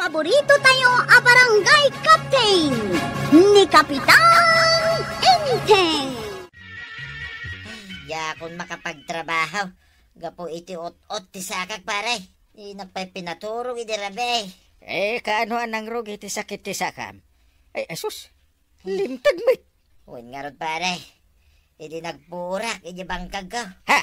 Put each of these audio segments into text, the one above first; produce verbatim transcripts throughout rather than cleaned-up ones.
Paborito tayo a barangay captain, ni Kapitan Enteng. Ay, diakon makapagtrabaho gapu iti ut-ot ti sakak, pare. Dinak pay pinaturog idi rabii. Eh, kaano a nangrugi ti sakit ti sakam? Ay, asus, limteg met. Wen ngarud, pare. Idi nagpurak iti bangkagko. Ha?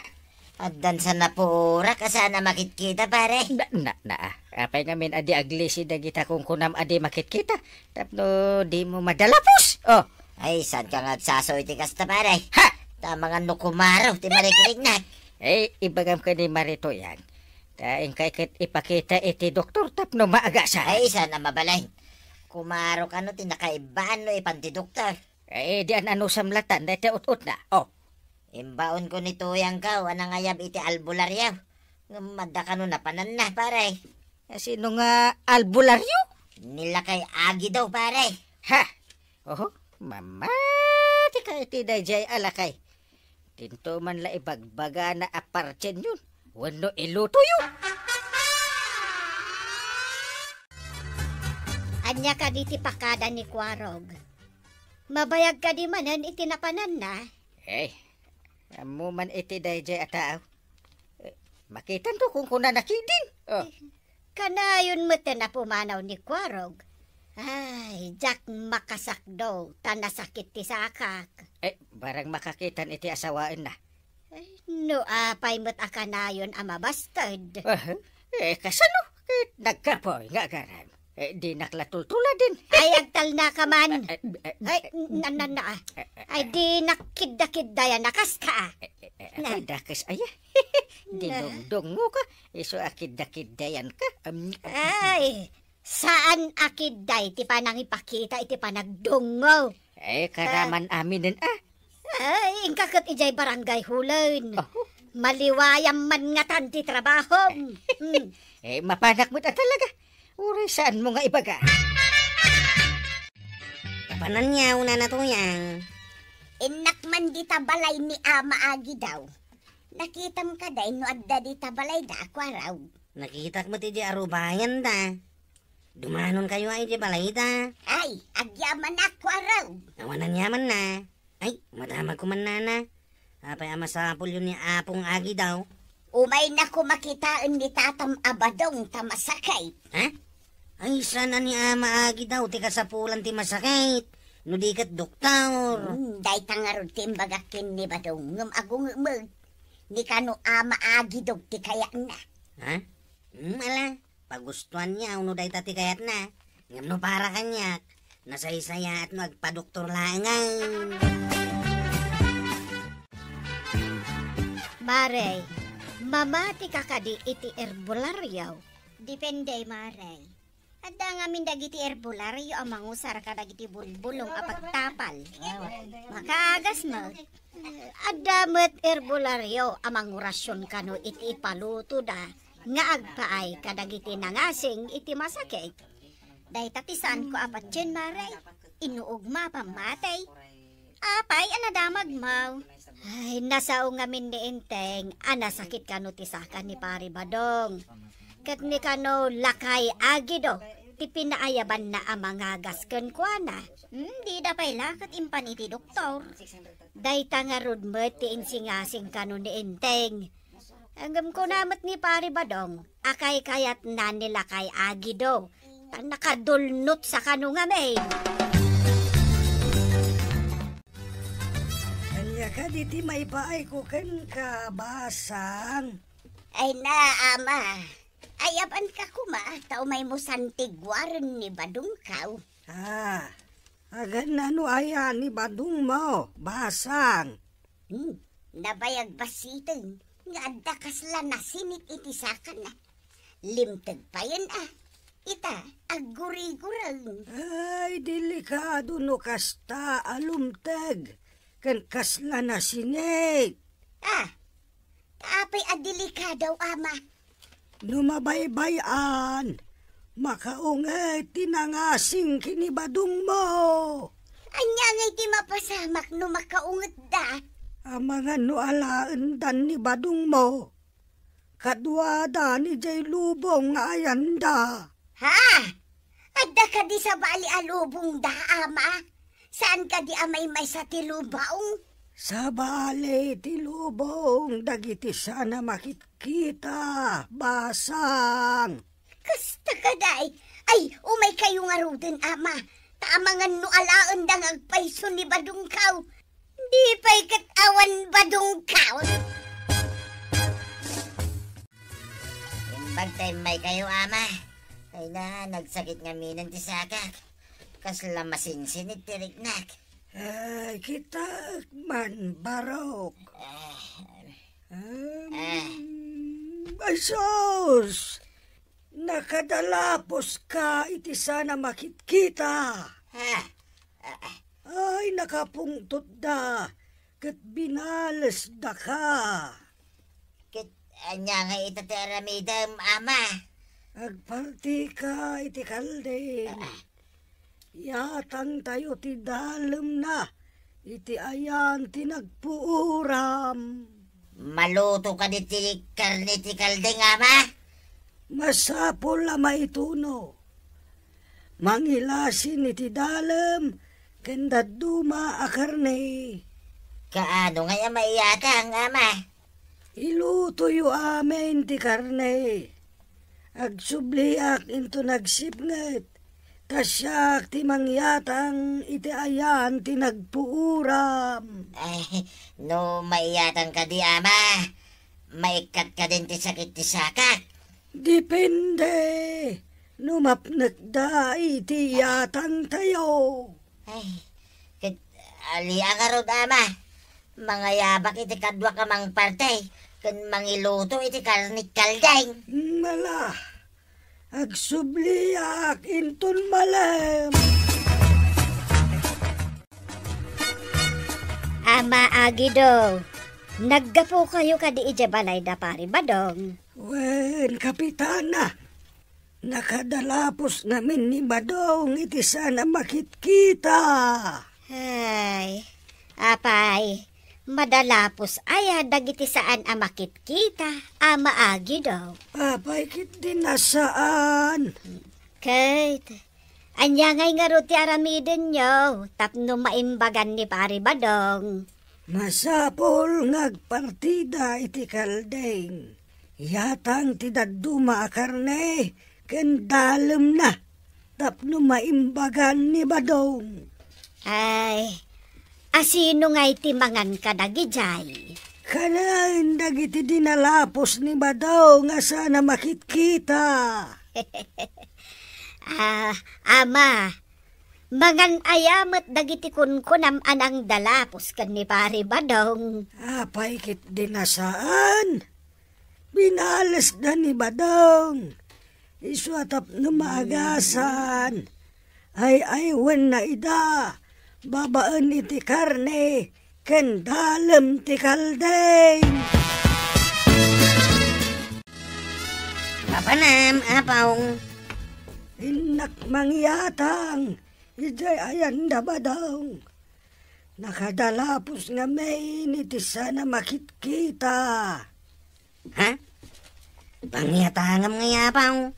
Addan sa napurak a saan a makitkita, pare. Na, na, na, ah. Apay ngamin a di aglisi dagita kunkunam a di makitkita? Tapno dimo madalapos. Oh. Ay, saan ka nga agsasaw iti kasta, pare? Ha? Tama nga no kumaro ti marikiriknak. Eh, ibagam ken ni Maritoyang. Ta inkay ket ipakita iti doktor tapno maagasan. Ay, saan a mabalin. Kumaro kano ti nakaibbaan no ipan ti doktor. Eh, di an-anusam latan, dayta ut-utna. Oh. Imbaonko ni Tuyangko a nangayab iti albularyo. Ngem adda kano napananna, pare. Eh, sino nga albularyo? Ni Lakay Agido, pare. Ha? Oho, mamati ka iti daydiay a lakay. Dinto man la ibagbagana a partenyon wenno ilutoyo. Ania kadi ti pakada ni Kuarog? Mabayag kadi manen iti napananna? Eh, ammo man iti daydiay a tao. Eh, makitanto kunkunana ketdin. Oh. Kanayon metten a pumanaw ni Kuarog. Ay, diak makasakdo, ta nasakit ti sakak. Eh, barang makakitan iti asawaenna. Ay, no apay met a kanayon a mabasted. Ah, eh, kasano? Ket nagkapoy nga agaram. Eh, dinak la tultuladin. Ay, agtalna ka man. Eh, eh, eh, Ay, eh, na, na, na, ah. Eh, eh, Ay, eh. Dinak kidda-kiddayan a kas ka, ah. Eh, eh, eh, Na. Ako'y dakes aya. Na. Dinungdungngo ka. Isu a kidda-kiddayan ka. Am, Ay, saan a kidday ti panangipakita iti panagdungngo. Eh, karaman aminen, ah. Ay, inka ket idiay barangay hulen. Oh. Maliwayam man ngatan ti trabahom. Hmm. Eh, mapanak met a talaga. Uray saanmo nga ibaga. Kapananyaw, Nana Tuyang. Innak man dita balay ni Ama Agidaw. Nakitam kadi no adda dita balayda a Kuarog? Nakitak met idi arubayanda. Dumanonkayo a idi balayda. Ay, agyaman a Kuarog. Awan a yamanna. Ay, madamagko man, Nana. Apay a masapulyo ni Apong Agidaw? Umaynako makitaen ni Tatam a Badong ta masakit. Ha? Ay, saan a ni Ama Agidaw ti kasapulan ti masakit, no di ket doktor? Hmm, dayta ngarud ti imbagak ken ni Badong, ngem agungemek. Ni kano Ama Agidaw ti kayatna. Ha? Hmm, ala, pagustoanyo no dayta ti kayatna. Ngem no para kaniak, nasaysayaat no agpadoktor laengen. Mare, mamati ka kadi iti herbolario? Depende, Mare. Adda ngamin dagiti herbolario a mangusar kadagiti bulbulong a pagtapal. Makaagas met. Adda met herbolario a mangurasion kano iti ipalutoda nga agpaay kadagiti nangasing iti masakit. Dayta ti saanko a patien, Mare. Inuog ma, pammatay. Apay a nadamagmo? Ay, nasao ngamin ni Enteng a nasakit kano ti saka ni Pari Badong. Ket ni kano Lakay Agido ti pinaayabanna a mangagas kenkuana. Hmm, dida pay la ket impan iti doktor. Dayta ngarud met ti insingasing kano ni Enteng. Ngem kuna met ni Pari Badong a kaykayatna ni Lakay Agido, ta nakadulnot sa kano ngamin. Ania kadi ti maipaayko kenka, Basang? Ay na, Ama. Ayabanka koma, ta umaymo santiguaren ni Badongko. Ah, agannano aya ni Badongmo, Basang? Hmm, nabayag bassiten nga adda kasla nasinit iti sakana. Limteg payen a. Ita, agguriguren. Ay, delikado no kasta a lumteg ken kasla nasinit. Ah, ta apay a delikado, Ama? No mabaybay-an, makaunget ti nangasing ken ni Badongmo. Ania ngay ti mapasamak no makaungetda? Amangan no alaendan ni Badongmo. Kaduada ni jay lubong nga ayanda. Ha? Kadi sabali a lubongda, Ama? Saan kadi a maymaysa ti lubong? Sabali ti lubong dagiti saan a makitkita, basang. Kasta kadi. Ay, umaykayo ngaruden, Ama. Ta amangan no alaenda nga agpayso ni Badongko. Di pay ket awan Badongko. Imbag ta immaykayo, Ama. Ay na, nagsakit ngamin ti sakak. Kasla masinsin iti riknak. Ay, kitak man, Barok. Ah. Em, Ah. Ay, sus! Nakadalapuska iti saan a makitkita. Ah. Ah, ah. Ay, nakapungtotda, ket binalesdaka. Ket ania nga ita ti aramidem, Ama? Agpartika iti kalding. Ah. Yatangtayo ti dalemna iti ayan ti nagpuuram. Maluto kadi ti karne ti kalding, Ama? Masapul a maituno. Mangilasin iti dalem ken dadduma a karne. Kaano ngay a maiyatang, Ama? Ilutoyo amin ti karne. Agsubliak inton agsipnget, ta siak ti mangyatang iti ayan ti nagpuuram. Ay, no maiyatang kadi, Ama, maikkat kadin ti sakit ti sakak? Depende no mapnekda iti iyatangtayo. Ay, ket ali a ngarud, Ama. Mangayabak iti kaduak a mangparte ken mangiluto iti karne ti kalding. Mala, agsubliak inton malem. Ama Agido, naggapukayo kadi idiay balay da Pari Badong? Wen, Kapitana. Nakadalapos ngamin ni Badong iti saan a makitkita. Ay, apay, madalapos aya dagiti saan a makitkita, Ama Agido? Apay ketdi a saan? Ket, ania ngay ngarud ti aramidenyo tapno maimbagan ni Pari Badong? Masapul nga agpartida iti kalding. Yatang ti dadduma a karne ken dalemna tapno maimbagan ni Badong. Ay, asino ngay ti mangan kadagidiay? Kanaen dagiti dinalapos ni Badong a saan a makitkita. Ah, Ama, mangan aya met dagiti kunkunam a nangdalapos ken ni Pari Badong? Apay ketdi a saan? Binalesda ni Badong. Isu a tapno maagasan, ay-aywenna ida babaen iti karne ken dalem ti kalding. Mapanam, Apo. Innak mangyatang idiay ayan da Badong. Nakadalapos ngamin iti saan a makitkita. Ha? Pangyatangam ngay, Apo.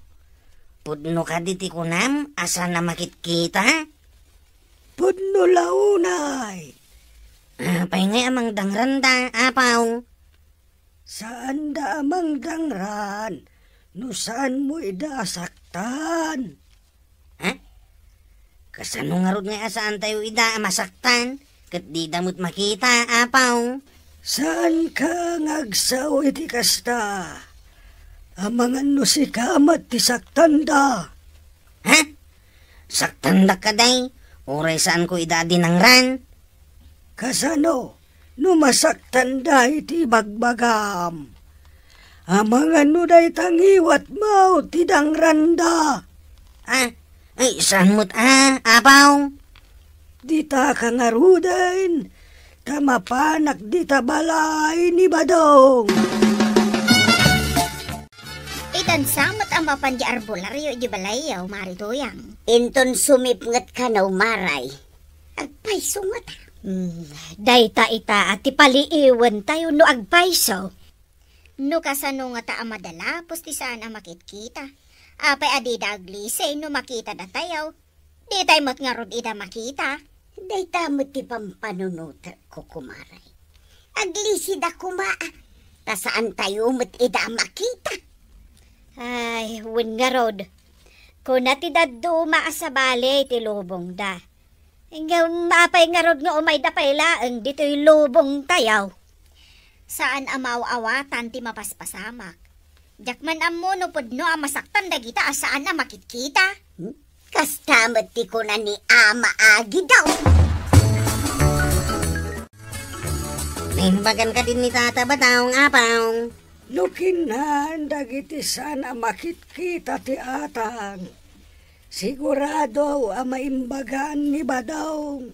Pudno kadi ti kunam a saan a makitkita? Pudno la unay. Apay ngay a mangdangranda, Apo? Saanda a mangdangran no saanmo ida a saktan. Ha? Kasano ngarud nga a saantayo ida a masaktan ket dida met makita, Apo? Saanka nga agsao iti kasta? Amangan no sika met ti saktanda. Ha? Saktandak kadi, uray saanko ida a dinangran? Kasano no masaktanda iti ibagbagam? Amangan no dayta ngiwatmo ti dangranda. Ah, ay, saan met a, Apo? Dita ka ngaruden, ta mapanak dita balay ni Badong. Itan sa met a mapan di arbularyo idi balayyo, Mari Tuyang. Inton sumipnget kano, Maray. Agpayso ngata. Hmm, dayta ita a ti paliiwentayo no agpayso. No kasano ngata a madalapos ti saan a makitkita, Apay a dida aglisi no makita datayo? Ditay met ngarud ida makita. Dayta met ti pampanunotek, kukumare. Aglisida koma, ta saantayo met ida a makita. Ay, wen ngarud. Kuna ti dadduma a sabali ti lubongda. Ngem apay ngarud nga umayda pay laeng ditoy lubongtayo? Saan a maaw-awatan ti mapaspasamak. Diak man ammo no pudno a masaktan dagita a saan a makitkita. Hmm? Kasta met ti kuna ni Ama Agi daw. Naimbagan kadi ni Tata Badong, Apo? No kinnan dagiti saan a makitkita ti atang, sigurado a maimbagan ni Badong.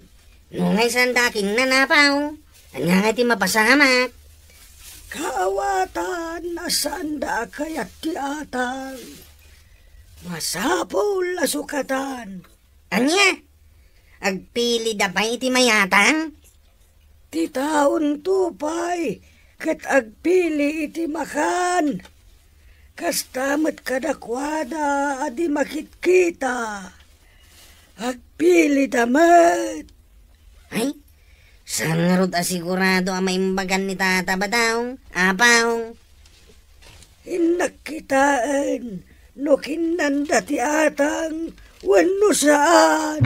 Nunay saanda a kinnan, Apo, ania ngay ti mapasamak? Kaawatan a saanda a kayat ti atang. Masapul a sukatan. Ania? Agpilida pay iti mayatang? Ti taonto pay ket agpili iti makan. Kasta met kadakuada a di makitkita. Agpilida met. Ay, saan ngarud a sigurado a maimbagan ni Tata Badong, Apo? Innak kitaen no kinnanda ti atang wenno saan.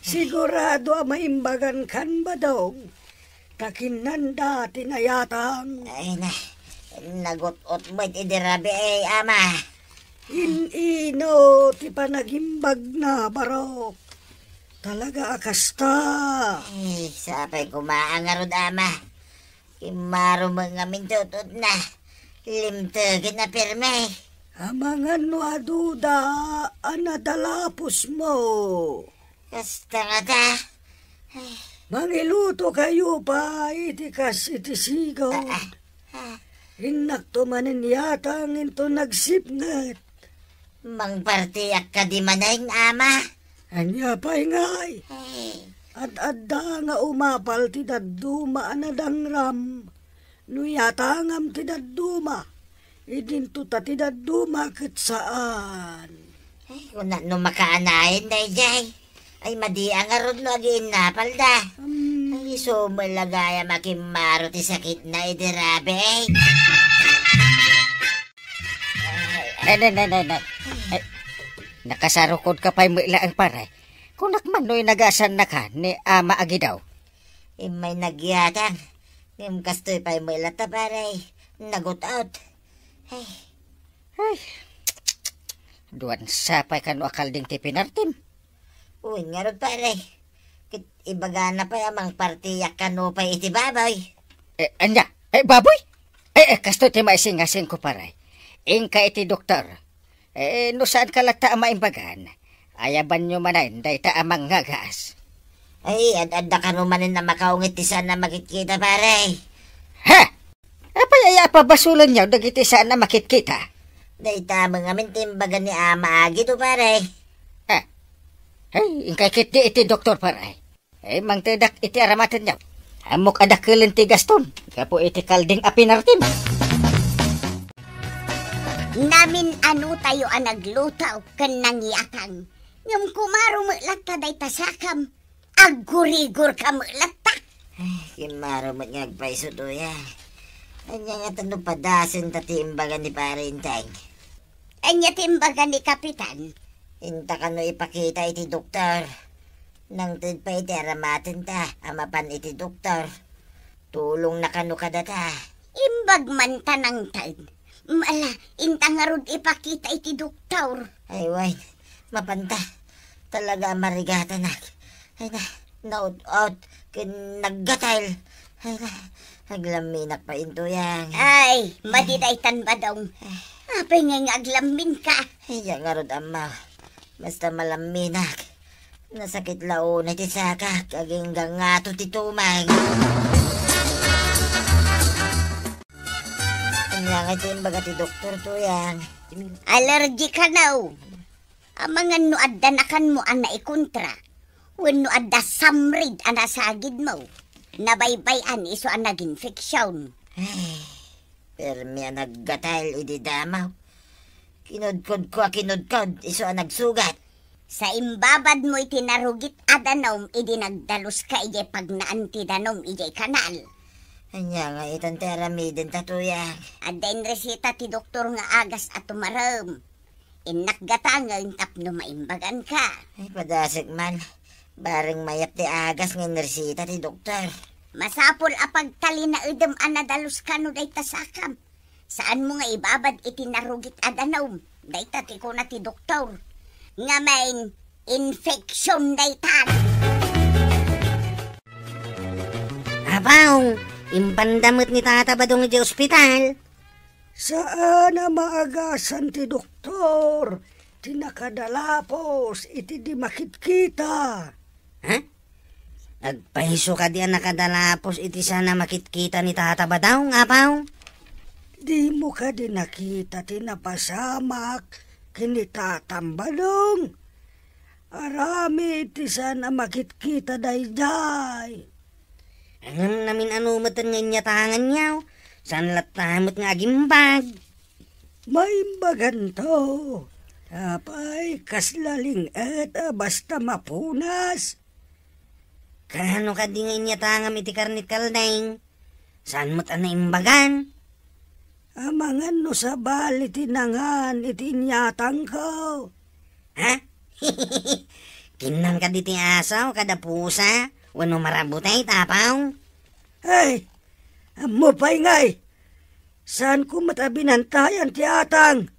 Sigurado a maimbagan kan Badong, ta kinnanda ti nayatang. Ay na, nagut-ot met idi rabii, Ama. In-ino ti panagimbagna, Barok? Talaga a kasta. Ay, sapay koma a ngarud, Ama. Kimmaro met ngamin ti ut-otna. Limtegen a pirmi. Amangan no aduda a nadalapusmo. Kasta ngata. Mangiluto kayo pay iti kas iti sigud. Ah, ah, ah. Innakto manen yatang inton nagsipnget. Mangpartiak kadi manen, Ama? Ania pay ngay? Eh. Ad-adda nga umapal ti dadduma a nadangram. No yatangam ti dadduma, idinto ta ti dadduma ket saan. Ay, kuna no makaanayen daydiay. Ay, madi a ngarud no agiinnapalda. Hmm. Ay, isu met la gayam a kimmaro ti sakitna idi rabii. Ay, nay, nay, nay, nay. Ay, nakasarukodka pay met laeng, pare. Kunak man no inagasannaka ni Ama Agidaw. Immay nagyatang. Ngem kastoy pay met latta, pare. Nagut-ot. Ay. Ay. Duan sapay kano a kalding ti pinartim. Wen ngarud, pare. Ket ibagana pay a mangpartiak kano pay iti baboy. Eh, ania? Eh, baboy? Eh, eh, kastoy ti maisingasingko, pare. Inka iti doktor. Eh, no saanka latta a maimbagan, ayabanyo manen dayta a mangngagas. Ay, ad-adda kano manen a makaungit ti saan a makitkita, pare. Ha? Apay aya a pabasolanyo dagiti saan a makitkita? Dayta met ngamin ti imbaga ni Ama Agidaw, pare. Ha? Ay, inkay ketdi iti doktor, pare. Eh, mangtedak iti aramatenyo. Ammok a dakelen ti gaston gapu iti kalding a pinartim. Namin-anotayo a nagluto ken nangyatang. Ngem kumaro met latta dayta sakam. Aggurigor ka met latta. Ay, kimmaro met nga agpayso, Tuyang. Ania ngata no padasenta ti imbaga ni Pare Enteng? Ania ti imbaga ni Kapitan? Inta kano ipakita iti doktor. Nangted pay iti aramatenta a mapan iti doktor. Tulongna kano kadata. Imbag man ta nangted. Ala, inta ngarud ipakita iti doktor. Ay, wen, mapanta. Talaga a marigatanak. Ay na, naut-ot, ken naggatel. Ay na, aglamminak pay, Tuyang. Ay, madi daytan, Badong. Apay ngay nga aglamminka? Ay, diak ngarud ammo. Basta malamminak. Nasakit la unay ti sakak, agingga ngato ti tumeng. Ania ngay ti imbaga ti doktor, Tuyang? Allergy kano. Amangan no adda nakanmo a naikontra, wenno adda samrid a nasagidmo. Nabaybay-an isu a naginfection. Ay, permi a naggatel idi damaw. Kinudkodko a kinudkod isu a nagsugat. Sa imbabadmo iti narugit a danum idi nagdaluska idiay pagnaan ti danum idiay kanal. Ania nga itan ti aramidenta, Tuyang? Adda inreseta ti doktor nga agas a tumarem. Innak gatangen tapno maimbaganka. Ay, padasek man. Bareng mayat ti agas nga inreseta ti doktor. Masapul a pagtalinaedem a nadaluska no dayta sakam. Saanmo nga ibabad iti narugit a danum. Dayta ti kuna ti doktor. Ngamin, infection daytan. Abaw, impanda met ni Tata Badong idiay ospital. Saan a maagasan ti doktor ti nakadalapos iti di makitkita. Ha? Agpayso kadi a nakadalapos iti saan a makitkita ni Tata Badong, Abaw? Dimo kadi nakita ti napasamak ken ni Tatam Badong? Aramid ti saan a makitkita daydiay. Ngem namin-ano met nga inyatanganyo, saan latta met nga agimbag. Maimbaganto. Apay, kasla ling-et a basta mapunas. Kaano kadi nga inyatangam iti karnit kaldeng? Saan met a naimbagan? Amangan no sabali ti nangan iti inyatangko. Ha? Kinnang kadi ti asaw kada pusa wenno marabutay, Abaw? Ay, ammo pay ngay. Saanko met a binantayan ti atang.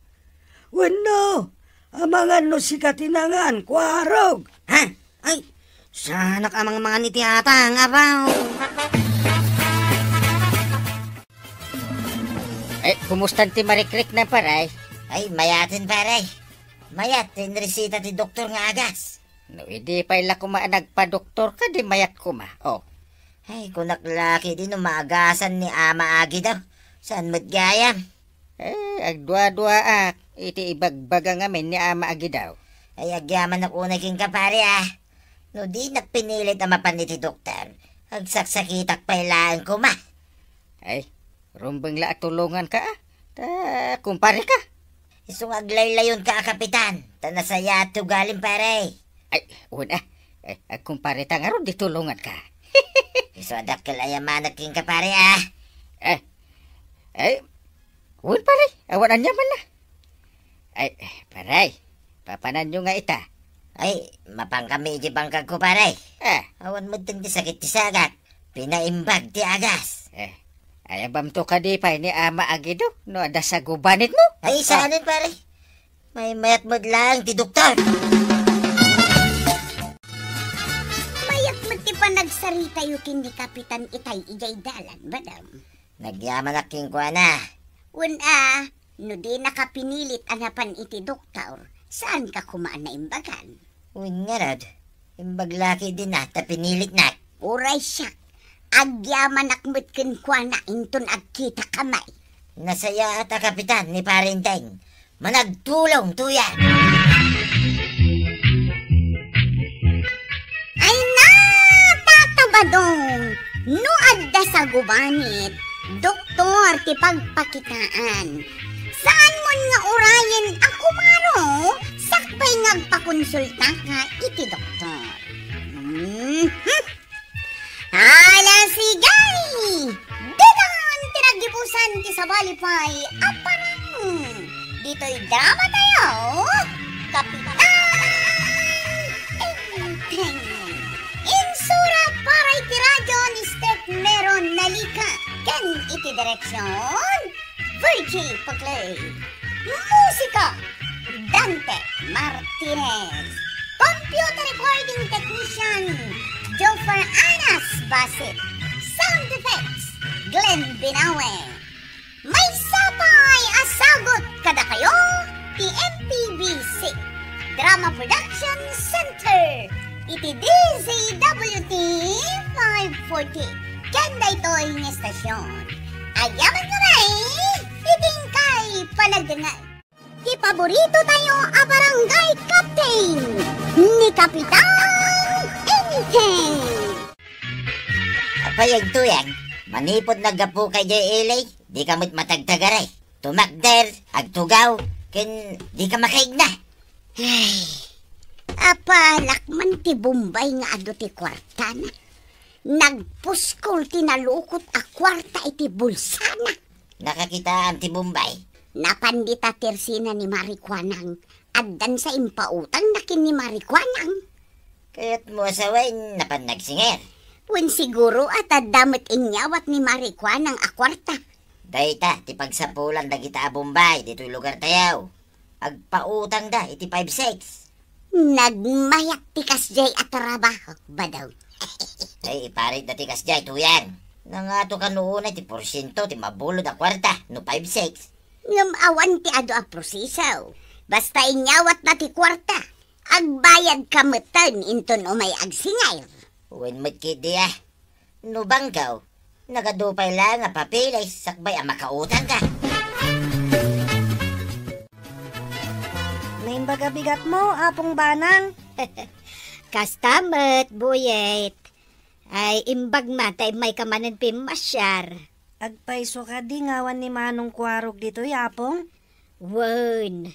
Wenno, amangan no sika ti nangan, kuarog. Ha? Ay, saanak a mangmangan iti atang, Abaw. Eh, kumusta ti marikrikna, pare? Ay, mayaten, pare. Mayat ti inreseta ti doktor nga agas. No idi pay la koma a nagpadoktor kadi mayat koma. Oh. Ay, kunak la ketdi no maagasan ni Ama Agi daw. Saan met gayam? Eh, agduaduaak iti ibagbaga ngamin ni Ama Agi daw. Ay, agyamanak unay kenka, pare, ah. No dinak pinilit a mapan iti doktor, agsaksakitak pay laeng koma. Ay, rumbeng la a tulonganka, ah. Ta kumpare ka. Isu nga aglayllayonka a kapitan, ta nasayaat ti ugalim, pare. Ay, wen, ah. Eh, agkumpare ta ngarud di tulonganka. Isu a dakkel a yamanak kenka, pare, ah. Eh, eh, wen, pare, awan aniamanna. Ay, pare, papananyo nga ita? Ay, mapankami iti bangkagko, pare. Ah. Awan metten ti sakit ti sagak. Pinaimbag ti agas. Eh, ayabamto kadi pay ni Ama Agido no adda sagubanitmo? Ay, ah, saanen, pare. Maymayat met laeng ti doktor. Mayat met ti panagsaritayo ken ni Kapitan itay idiay dalan, madam. Nagyamanak kenkuana. Wen a, no dinaka pinilit a napan iti doktor, saanka koma a naimbagan? Wen ngarud, imbag la ketdin a ta pinilitnak. Uray siak, agyamanak met kenkuana inton agkitaka met. Nasayaat a kapitan ni Pare Enteng. Managtulong, Tuyang! Ay na, Tata Badong! No adda sagubanit, doktor ti pagpakitaan. Saanmon nga urayen a kumaro, sakbay nga agpakonsultaka iti doktor. Mhm. Ala, sige! Daytan ti naggibusan ti sabali pay a parang ditoy drama tayo, Kapitan Enteng. Insura para iti radyo ni Steph Meron Nalika ken iti direksyon, Virgie Paclay. Musika, Dante Martinez. Computer recording technician, Joffer Anas Basit. Sound effects, Glenn Binawe. Maysa pay a sagut kadakayo ti M P B C Drama Production Center iti D Z W T five forty. Ken daytoy nga estasyon, ayaman nga may iti inkay panagdengngeg. Ti paborito tayo a barangay captain, ni Kapitan Enteng. Payag, Tuyang, manipud naggapuka idiay ili, dika met matagtagaray. Tumakder, agtugaw, ken dika makaigna. Ay, apalak man ti Bombay nga adu ti kuartana. Nagpuskol ti nalukot a kuarta iti bulsana. Nakakitaam ti Bombay. Napan dita tersina ni Mari Kuanang. Addan sa impautangna ken ni Mari Kuanang. Kayatmo a sawen, napan nagsingir? Wen, siguro a ta adda met inyawat ni Mari Kuanang a kuarta. Dayta ti pagsapulan dagita a Bombay ditoy lugartayo. Agpautangda iti five six. Nagmayat ti kasdiay a trabaho, Badaw. Ay, iparitda ti kasdiay, Tuyang. Nangato kano unay ti porsiento ti mabulod a kuarta no five six. Ngem awan ti adu a proseso. Basta inyawatna ti kuarta, agbayadka metten inton umay agsingir. Wen met ketdi a. No bangkaw, nagadu pay laeng a papeles sakbay a makautangka. Naimbag a bigatmo, Apong Banang. Kasta met, Buyet. Ay, imbag man ta immayka manen pimmasiar. Agpayso kadi nga awan ni Manong Kuarog ditoy, Apong? Wen.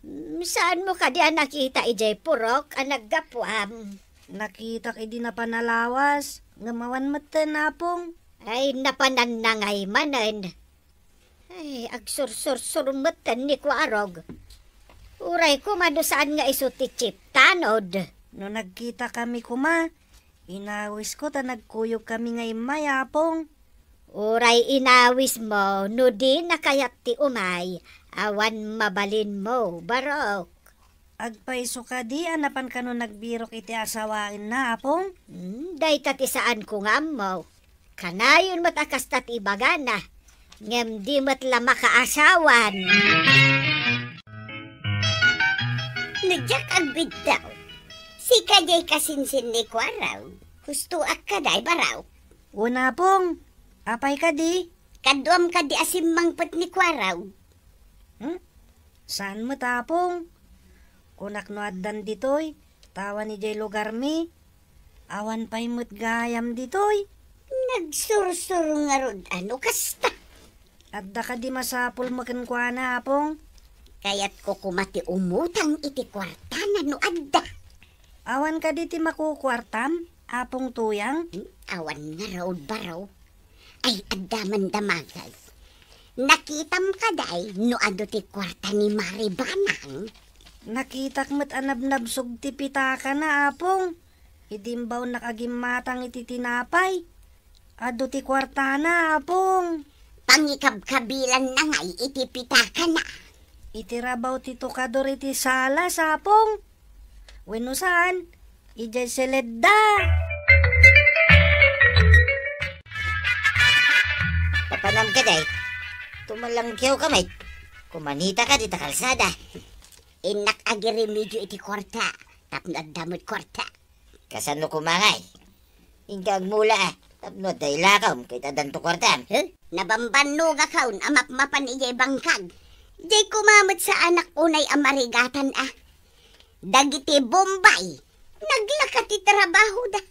Mm, saanmo kadi a nakita idiay purok a naggapuam? Nakitak idi napan a lawas, ngem awan metten, Apong. Ay, napananna ngay manen. Ay, agsursursur metten ni Kuarog. Uray koma no saan nga isu ti chip tanod. No nagkitakami koma, inawisko ta nagkuyogkami nga immay, Apong. Uray inawismo no dina kayat ti umay, awan mabalinmo, Barok. Agpayso kadi a napan kano nagbirok iti asawaenna, Apong? Hmm, dayta ti saanko nga ammo. Kanayon met a kasta ti ibagana, ngem di met la makaasawan. No diak agbiddaw, sika diay kasinsin ni Kuarog. Hustoak kadi, Barok. Wen, Apong. Apay kadi? Kaduam kadi a simmangpet ni Kuarog. Hmm? Saan met, Apong? Kunak no addan ditoy, ta awan idiay lugarmi. Awan pay met gayam ditoy. Nagsursuro ngarud a no kasta. Adda kadi masapulmo kenkuana, Apong? Kayatko koma ti umutang iti kuartana no adda. Awan kadi ti makukuartam, Apong Tuyang? Hmm, awan ngarud, Barok. Ay, adda man damagek. Nakitam kadi no adu ti kuarta ni Mari Banang? Nakitak met a nabnabsog ti pitakana, Apong. Idi imbaonnak a gimmatang iti tinapay. Adu ti kuartana, Apong. Pangikabkabilanna ngay iti pitakana. Iti rabaw ti tukador iti sala, Apong. Wenno saan, idiay seledda. Papanam kadi, tumalangkiawka met. Kumanita kadi ta kalsada. Innak agiremedio iti kuarta, tapno adda met kuarta. Kasano koma ngay? Inka agmula, ah, tapno adda ilakawm ket addanto kuartam. Huh? Nabambannogakon a mapmapan idiay bangkag. Diay koma met saanak unay a marigatan, ah. Dagiti Bombay, naglaka ti trabahoda.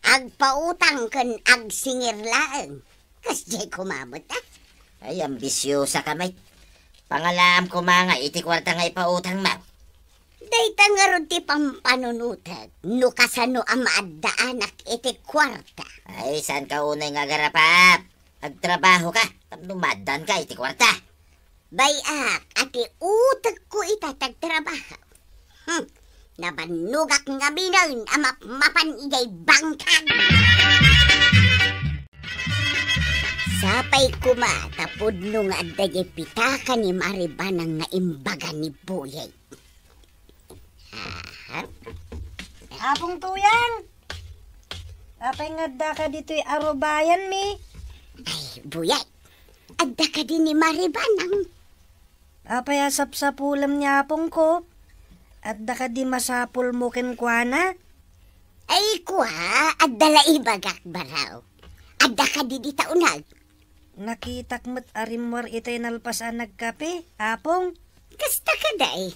Agpautang ken agsingir laeng. Kasdiay koma met, ah. Ay, ambisiosaka met. Pangalaam koma nga iti kuarta nga ipautangmo. Dayta ngarud ti pampanunotek no kasano a maaddaanak iti kuarta. Ay, saanka unay nga agarapap. Agtrabahoka tapno maaddaanka iti kuarta. Bay-ak a ti utekko ita ti agtrabaho. Hmm. Nabannogak ngaminen a mapmapan idiay bangkag. Sapay koma ta pudno nga adda diay pitaka ni Mari Banang nga imbaga ni Buyay. Aha. Apong Tuyang! Apay nga addaka ditoy arubayanmi? Ay, Buyay, adda kadi ni Mari Banang? Apay a sapsapulem ni apongko? Adda kadi masapulmo kenkuana? Ay, kua, adda la ibagak, Baraw. Adda kadi dita uneg? Nakitak met a rimmuar itay nalpas a nagkape, Apong. Kasta kadi.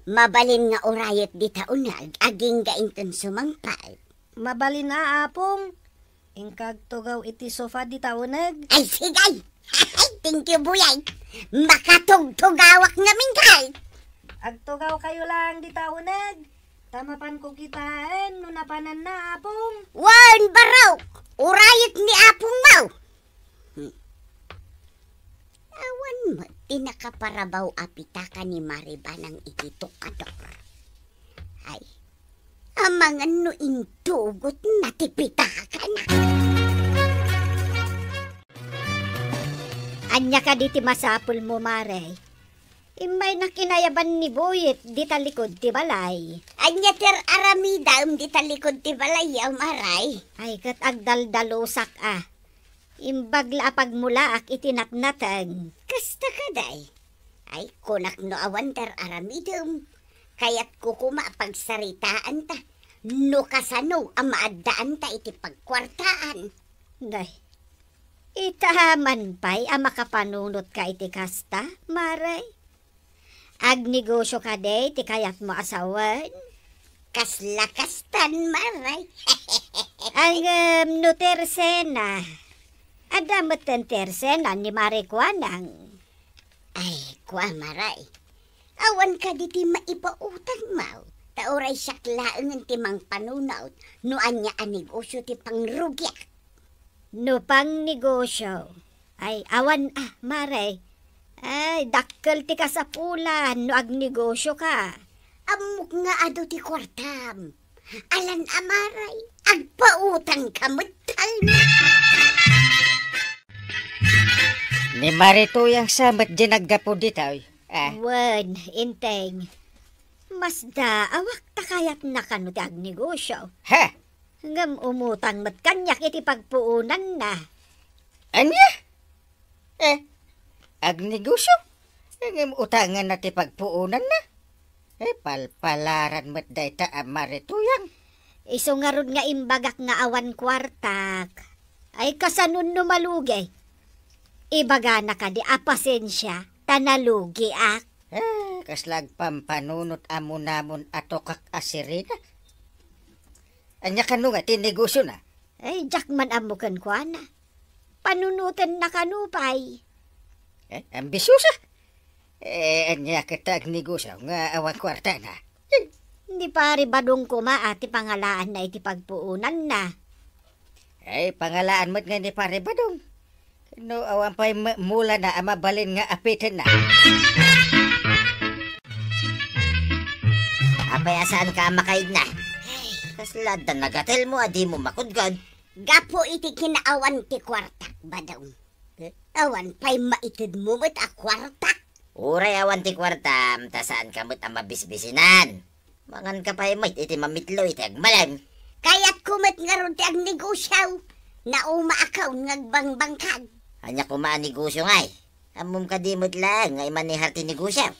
Mabalin nga urayet dita uneg, agingga inton sumangpet. Mabalin a, Apong. Inka agtugaw iti sofa dita uneg. Ay, sige! Ay, thank you, Buyay. Makatugtugawak ngamin kay. Agtugawkayo laeng dita uneg. Ta mapanko kitaen no napananna, Apong. Wen, barok! Urayek ni Apongmo! Hmm. Awan met ti nakaparabaw a pitaka ni Mari Banang iti tukador. Ay, amangan no intugotna ti pitakana. Ania kadi ti masapulmo, Mare? Immaynak inayaban ni Buyet dita likud ti balay. Ania ti ar-aramidem dita likud ti balay, Mare? Ay, ket agdaldalusak a. Imbag la a pagmulaak iti natnateng. Kasta kadi? Ay, kunak no awan ti ar-aramidem. Kayatko koma a pagsaritaanta no kasano a maaddaanta iti pagkuartaan. Day, ita man pay a makapanunotka iti kasta, Mare? Agnegosio kadi ti kayatmo a sawen? Kasla kastan, Mare. Ngem no tersena, adda metten tersena ni Mare Kuanang. Ay, kua, Mare. Awan kadi ti maipautangmo, ta uray siak laengen ti mangpanunot no ania a negosio ti pangrugiak. No pangnegosio, ay, awan, ah, Mare. Ay, dakkel ti kasapulan no agnegosioka. Ammok nga adu ti kuartam. Alan a, Mare, agpautangka met talna. Ni Mare Tuyang sa met di naggapu ditoy. Ah. Wen, Inteng. Masdaawak ta kayatna kano ti agnegosio. Ha? Ngem umutang met kaniak iti pagpuonanna. Ania? Eh, agnegosio? Ngem utanganna ti pagpuonanna? Eh, palpalaran met dayta a Mare Tuyang. Isu ngarud nga imbagak nga awan kuartak. Ay, kasano no malugi? Ibagana kadi a pasensia, ta nalugiak. Eh, kasla agpampanunot a munamon a tukak a sirena. Ania kano nga ti negosiona? Ay, diak man ammo kenkuana. Panunotenna kano pay. Eh, ambisiosa? Eh, ania ket ta agnegosio nga awan kuartana? Ni Pare Badong koma a ti pangalaanna iti pagpuonanna. Ay, pangalaan met nga ni Pare Badong. No awan pay ma-, mulana a mabalin nga apitenna. Apay a saanka a makaidna? Kasla adda nagatelmo a dimo makudkod. Gapu iti kinaawan ti kuartak, Badong. Eh? Awan pay maitedmo met a kuartak. Uray awan ti kuartam, ta saanka met a mabisbisinan. Manganka pay met iti mamitlo iti agmalem. Kayatko met ngarud ti agnegosio. Naumaakon nga agbangbangkag. Ania koma a negosio ngay? Ammom kadi met laeng nga imanehar ti negosio?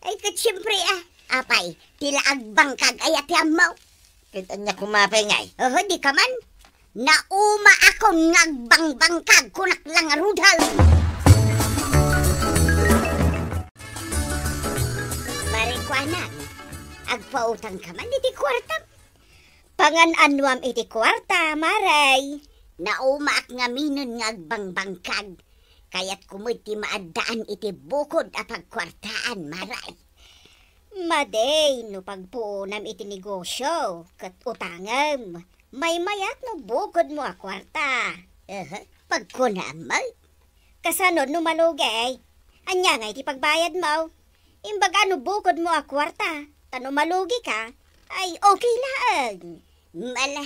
Ay, ket siempre, ah. Apay, ti la agbangkag aya ti ammo? Ket ania koma pay ngay? Oho, di ka man. Naumaakon nga agbangbangkag, kunak la ngaruden. Mare Kuanang, agpautangka man iti kuartam. Pangan-anuam iti kuarta, Mare. Naumaak ngaminen nga agbangbangkag. Kayatko met ti maaddaan iti bukod a pagkuartaan, Mare. Madi no pagpuonam iti negosio ket utangem. Maymayat no bukodmo a kuarta. Aha, pagkunam met. Kasano no malugi? Ania ngay ti pagbayadmo? Imbaga no bukodmo a kuarta, ta no malugika, ay okay laeng. Ala,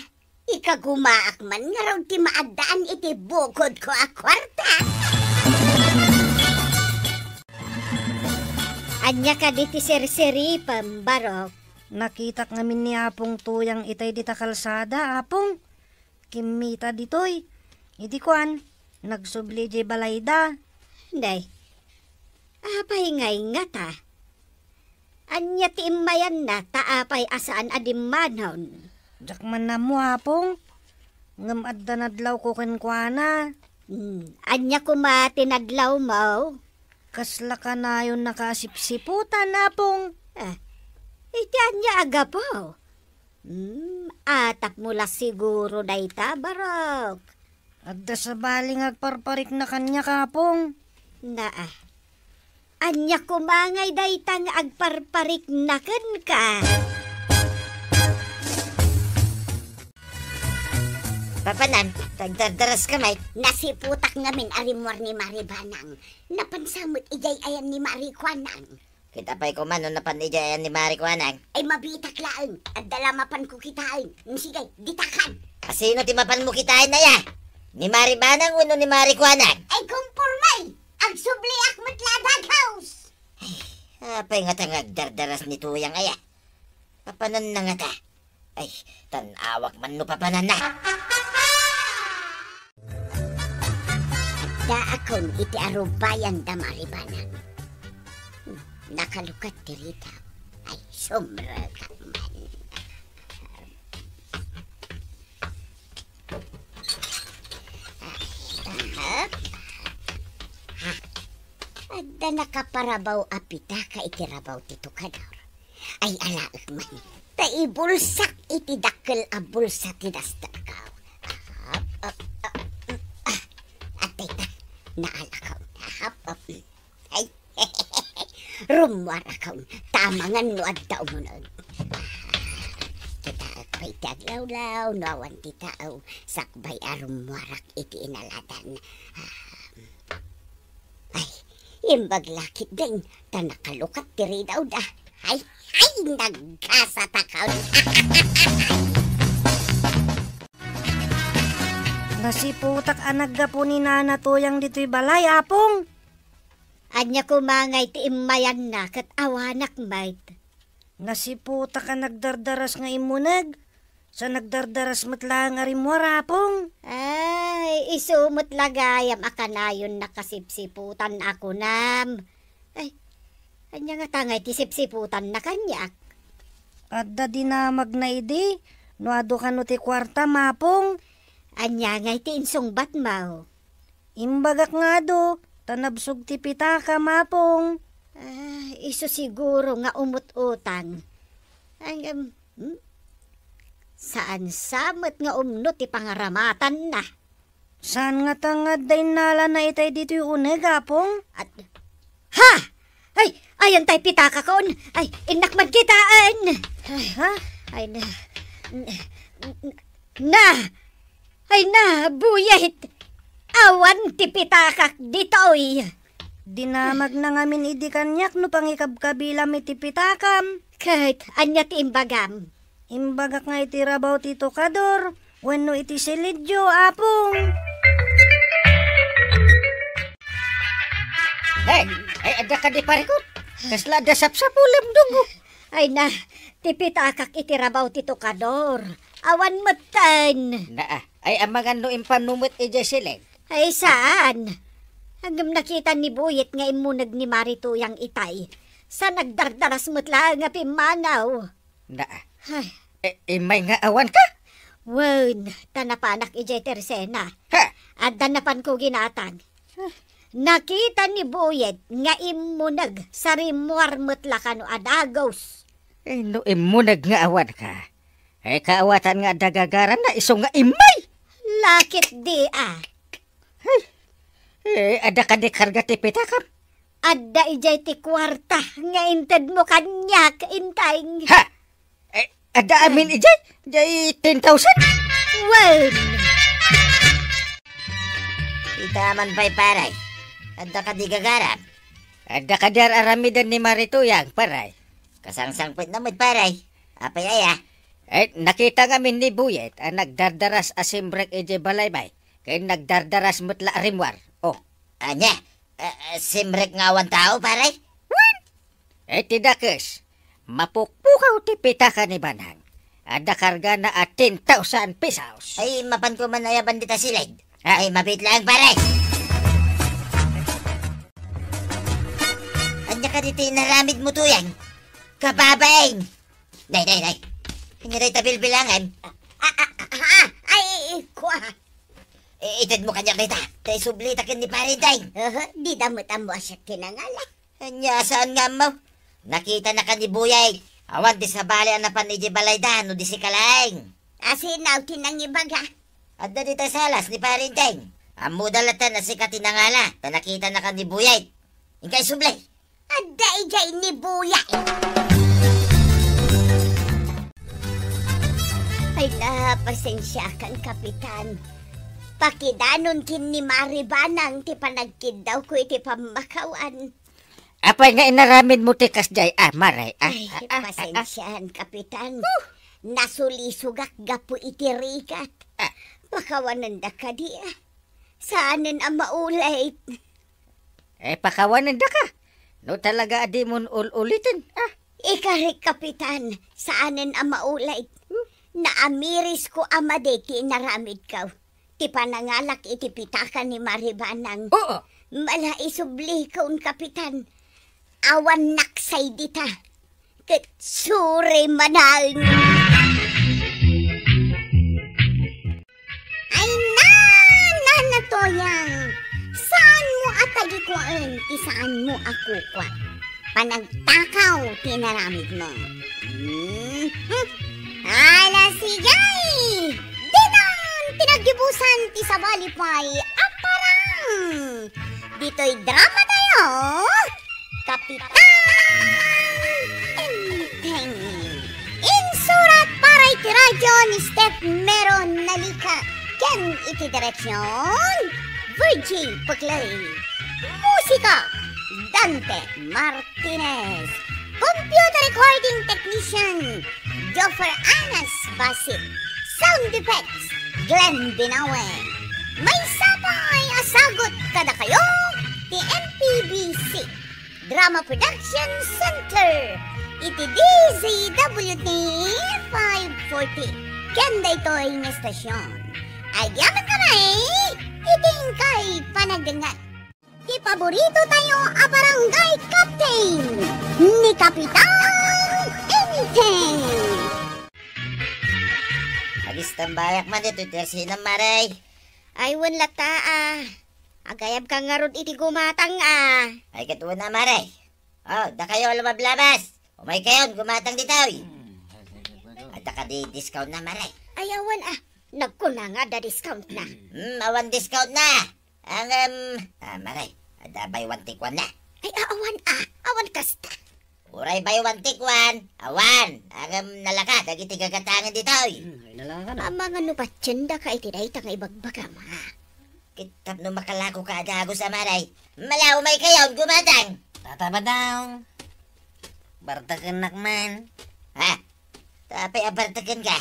ikagumaak man ngarud ti maaddaan iti bukodko a kuarta. Ania kadi ti sirsiripem, Barok? Nakitak ngamin ni Apong Tuyang itay dita kalsada, Apong. Kimmita ditoy. Idi kuan, nagsubli idiay balayda. Nay, apay ngay ngata? Ania ti immayanna ta apay a saan a dimmanon? Diak man ammo, Apong. Ngem adda nadlawko kenkuana. Hmm, ania koma ti nadlawmo? Kasla kanayonnaka a sipsiputan, Apong. Ah, iti ania a gapu? Hmm, atapmo la siguro dayta, Barok. Adda sabali nga agparparikna kaniak, Apong. Naa. Ania koma ngay dayta nga agparparikna kenka? Papanam, tagdardaraska met. Nasiputak ngamin a rimmuar ni Mari Banang. Napansa met idiay ayan ni Mari Kuanang. Kita pay koma no napan idiay ayan ni Mari Kuanang. Ay, mabiitak laeng. Adda la mapanko kitaen. Mm, sige, ditakan. A, sino ti mapanmo kitaen aya? Ni Mari Banang wenno ni Mari Kuanang? Ay, kumpormay! Agsubliak met la a dagos! Ay, apay ngata nga agdardaras ni Tuyang aya? Papananna ngata? Ay, tan-awak man no papananna. Addaakon iti arubayan da Mari Banang. Hmm, nakalukat ti ridaw. Ay, sumrekak man. Ay, aha. Ha? Adda nakaparabaw a pitaka iti rabaw ti tukador. Ay, alaek man. Ta ibulsak iti dakkel a bulsa ti dastarko. Ahap, ap, ap, ah, adda ita. Naalakaw. Ahap, ap, ay. Rummuarakon. Tamangan no adda umuneg. Kitaek pay ti aglawlaw, no awan ti tao. Sakbay a rummuarak iti inaladan. Ah, Ay, imbag la ketdin, ta nakalukat ti ridawda. Ay, ay, nagkasatakan. Nasiputak a naggapu ni Nana Tuyang ditoy balay, Apong. Ania koma ngay ti immayanna ket awanak met? Nasiputak a nagdardaras nga immuneg. Sa nagdardaras met laeng a rimmuar, Apong. Ay, isu met la gayam a kanayon nakasipsiputan a kunam. Ay, ania ngata ngay ti sipsiputanna kaniak? Adda dinamagna idi, no adu kano ti kuartam, Apong. Ania ngay ti insungbatmo? Imbagak nga adu, ta nabsog ti pitakam, Apong. Ah, isu siguro nga umut-utang. Ay, em, hmm? Saan sa met nga umno ti pangaramatanna? Saan ngata nga adda innalana itay ditoy uneg, Apong? At, ha! Ay, ayan tay pitakakon. Ay, innak man kitaen. Ay, ha? Ay, na, na, ay, na, buyet. Awan ti pitakak ditoy. Dinamagna ngamin idi kaniak no pangikabkabilam iti pitakam. Ket ania ti imbagam? Imbagak nga iti rabaw ti tukador, wenno iti silidyo, Apong. Hey, ay, adda kadi parikot? Kasla adda sapsapulam, dungo. Ay na, ti pitakak iti rabaw ti tukador. Awan metten. Naa, ay, amangan no impanmo met idiay silid. Ay, saan? Ngem nakita ni Buyet nga immuneg ni Mari Tuyang itay. Sa nagdardaras met laeng a pimmanaw. Na, ay, e, immay nga awan ka? Wen, ta napanak idiay tersena. Ha? Adda napanko ginatag. Nakita ni Buyet nga immuneg sa rimmuar met la kano a dagos. E, no immuneg nga awan ka, e, kaawatan nga adda gagaramna isu nga immay. Lakit di, a. Ay, e, adda kadi karga ti pitakam? Adda idiay ti kuarta nga intedmo kaniak, Inteng. Ha? E, adda amin idiay? Diay ten thousand? Wen. Ita man pay, pare. Adda kadi gagaram? Adda kadi ar-aramiden ni Mari Tuyang, pare? Kasangsangpetna met, pare. Apay aya? E, nakita ngamin ni Buyet a nagdardaras a simrek idiay balay, bay. Ken nagdardaras met la a rimmuar. O. Ania? E, e, simrek nga awan tao, pare? Wen! Iti dakes, mapukpukaw ti pitaka ni Banang. Adda kargana a ten thousand pesos. Ay, mapanko man aya bandita silid. Ha? Ay, mabit lang, pare. Ania kadi ti inaramidmo, Tuyang? Kababain! Nay, nay, nay. Ania dayta bilbilangan? A, a, a, a, ay, kua. E, itedmo kaniak dayta. Ta isublita ken ni Pare Deng. Aha, dida met ammo a siak ti nangala. Ania, saan nga ammo? Nakitana ken ni Buyet. Awan ti sabali a napan idiay balayda no di sika laeng. Asino ti nangibaga? Adda dita sa alas ni Pare Enteng. Ammoda latta a sika ti nangala, ta nakitanaka ni Buyet. Inka isubli. Adda idiay ni Buyet. Ay, na, pasensiakan, Kapitan. Pakidanon ken ni Mari Banang ti panagkiddawko iti pammakawan. Apay nga inaramidmo ti kasdiay, ah, Mare, ah? Ay, ah, ah, ah. Pasensiaan, Kapitan. Huh! Nasulisogak gapu iti rigat. Ah. Pakawanenda kadi, ah. Saanen a maulit. Eh, pakawanendaka. No talaga a dimon ul-uliten, ah. Ikarik, Kapitan, saanen a maulit. Hmm? Naamirisko a madi ti inaramidko. Ti panangalak iti pitaka ni Mari Banang. Oo. Mala isublikon, Kapitan. Awan naksay dita. Ket sure manen. Ay, na, Nana Toyang, saanmo a tagikuaen ti saanmo a kukua? Panagtakaw ti inaramidmo. Mhm. Ala, sige! Ditan ti naggibusan ti sabali pay a parang! Ditoy dramatayo, Kapitan Enteng. Insurat para iti radyo ni Steph Meron Nalica ken iti direksion, Virgie Puclay. Musika, Dante Martinez. Computer recording technician, Joffer Anas Basit. Sound effects, Glenn Binawe. Maysa pay a sagut kadakayo ti M P B C Drama Production Center iti D Z W T five forty ken daytoy nga estasion. Agyamankami iti inkay panagdengngeg. Ti paborito tayo a barangay captain, ni Kapitan Enteng. Agistambayak man ditoy tersinam, Mare. Ay, wen latta, ah. Agayabka ngarud iti gumatang, ah. Ay, ket wen a, Mare. Oh, dakayo a lumablabas. Umaykayon, gumatang ditoy. Adda kadi discount na, Mare? Ay, awan, ah. Nagkuna nga adda discount na. Hmm, awan discount na. Ang, em, ah, Mare, adda buy one take one na. Ay, a-, awan, ah. Awan kasta. Uray buy one take one, awan. Ang, em, nalaka dagiti gagatangen ditoy. Hmm, ay, nalaka na. Amangan no patiendaka iti dayta nga ibagbagam, ha? Ket tapno makalakoka a dagus a, Mare. Mala, umaykayon, gumatang. Tata Badong. Bartekennak man. Ha? Apay a bartekenka?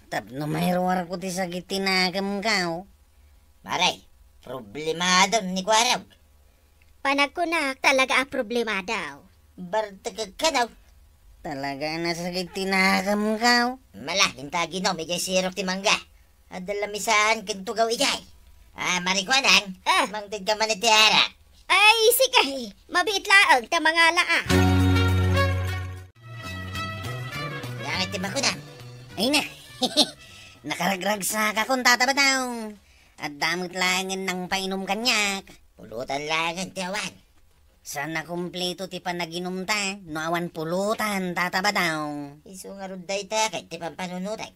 Tapno mairuarko ti sakit ti nakemko. Mare, problemadam ni Kuarog. Panagkunak, talaga a problemadaw. Bartekek kano? Talaga a nasakit ti nakemko. Mala, inta aginom idiay sirok ti mangga. Adda lamisaan ken tugaw idiay. Ah, Mare Kuanang, ah, mangtedka man iti arak. Ay, sige, mabiit laeng ta mangala, ah. Nangit ti bakunan. Ay na, nakaragragsakakon, Tata Badong. Adda met laengen nangpainom kaniak. Pulutan laengen ti awan. Saan a kumpleto ti panaginumta no awan pulutan, Tata Badong. Isu ngarud dayta ket ti pampanunotek.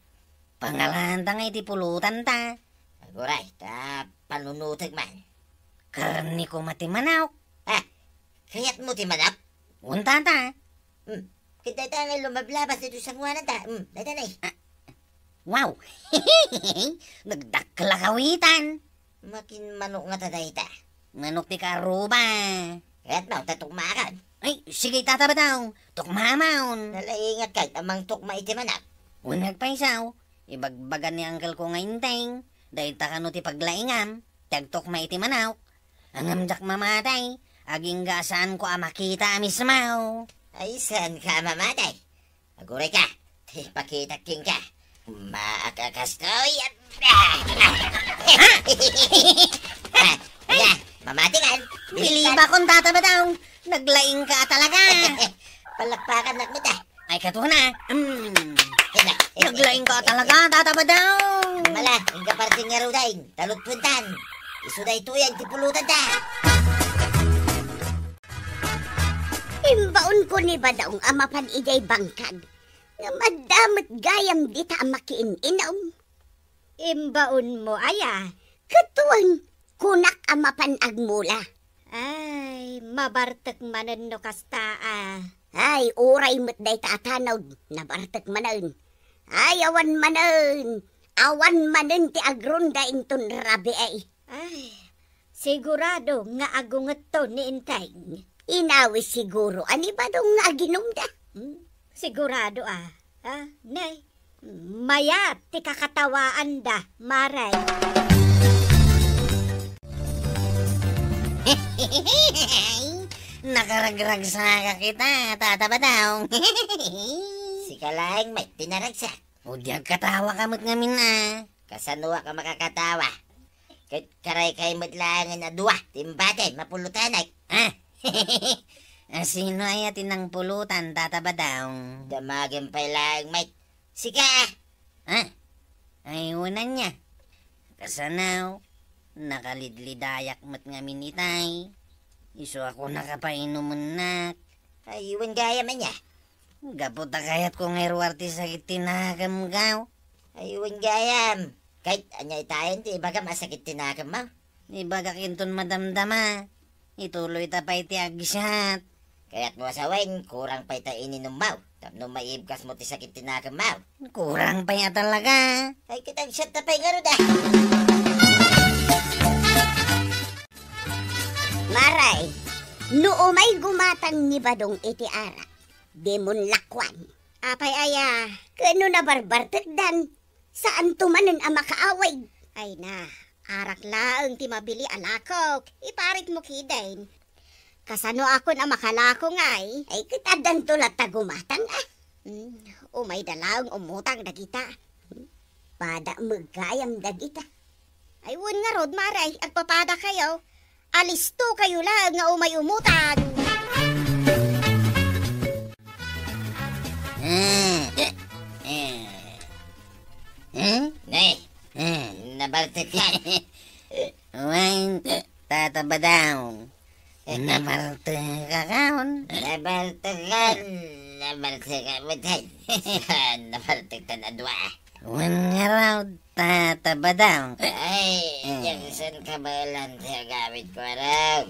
Pangalanta nga iti pulutanta. Aguray, ta panunotek man. Karne koma ti manok. Ah, kayatmo ti manok? Wen, Tata. Hmm. Ket dayta nga lumablabas ditoy sangoananta. Hmm, dayta na eh. Ah, wow! Nagdakkel a kawitan. Makin manok ngata dayta? Manok ti karuba. Kayatmo ta tukmakan? Ay, sige, Tata Badong. Tukmamon. Nalaingatka a mangtukma iti manok? Wen, agpayso. Ibagbaga ni uncle ko nga Enteng, dayta kano ti paglaingam, ti agtukma iti manok. Ngem diak mamatay, agingga a saanko a makita a mismo. Ay, saanka a mamatay? Agurayka, ti pakitak kenka. Maakakastoy. Ah, ya, mamati kan? Bilibakon, Tata Badong. Naglaingka talaga. Palakpakannak met, ah. Ay, kato na. Mm. Naglaingka talaga, Tata Badong. Mala, inka parting nga rudaing. Talutpuentan. Isu daytoy ti pulutanta. Imbaonko ni Badong a mapan idiay bangkag. Ngem adda met gayam dita a makiin-inum. Imbaonmo aya? Ket wen, kunak a mapan agmula. Ay, mabartek manen no kasta a. Ay, uray met dayta a tanod, nabartek manen. Ay, awan manen, awan manen ti agronda inton rabii. Ay, sigurado nga agungetto ni Enteng. Inawis siguro a ni Badong nga aginumda. Hmm? Sigurado a. Ah, nay, mayat ti kakatawaanda, Mare. Nakaragragsakak ita, Tata Badong. Sika laeng met ti naragsak. O di agkatawaka met ngamin a. Kasanoak a makakatawa? Ket karaykay met laengen a dua ti imbatim a pulutanak. Ah! A sino aya ti nangpulutan, Tata Badong? Damagem pay laeng met. Sika! Ah! Ay, wen ania. Kasano, nakalidlidayak met ngamin itay. Isu a kunak a painumennak. Ay, wen gayam ania. Gapu ta kayatko nga iruar ti sakit ti nakemko. Ay, wen gayam. Ket ania itayen ti ibagam a sakit ti nakemmo? Ibagak inton madamdama. Ituloyta pay ti agsat. Kayatmo a sawen, kurang pay ta ininummo tapno maibkasmo ti sakit ti nakemmo. Kurang pay a talaga. Ay, ket agsatta pay ngarud a. Mare, no umay gumatang ni Badong iti arak, dimon lakuan. Apay aya? Ket no nabarbartekdan, saanto manen a makaawig. Ay na, arak laeng ti mabili a lakok, iparitmo kiden. Kasanoakon a makalako ngay? Ay, ket addanto latta gumatang a. Hmm, umayda laeng umutang dagita. Pada met gayam dagita. Ay, wen ngarud, Mare, agpapadakayo. Alistokayo laeng nga umay umutang. Hmm? Ne, nabartekak. Wen, Tata Badong. Nabartekakon? Nabartekan. Nabartekan met. Nabartektan a dua. Wen ngarud, Tata Badong. Ay, diak saan kabaelan ti agawidko, arog.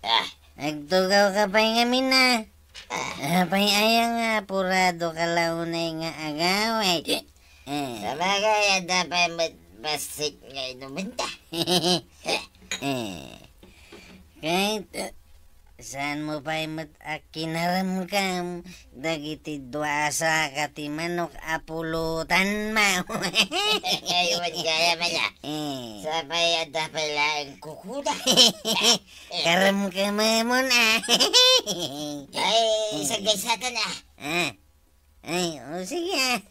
Ah. Agtugawka pay ngamin a. Ah. Apay aya nga apuradoka la unay nga agawid? Eh. Sabagay, adda pay met bassit nga inumenta. Eh. Ket, eh, saanmo pay met a kinaremkem dagiti dua a saka ti manok a pulutanmo? Ay, wen gayam a. Eh. Sapay adda pay laeng kukuda. Karemkememon a. Ay, saggaysatan a. Ah. Ay, o sige a.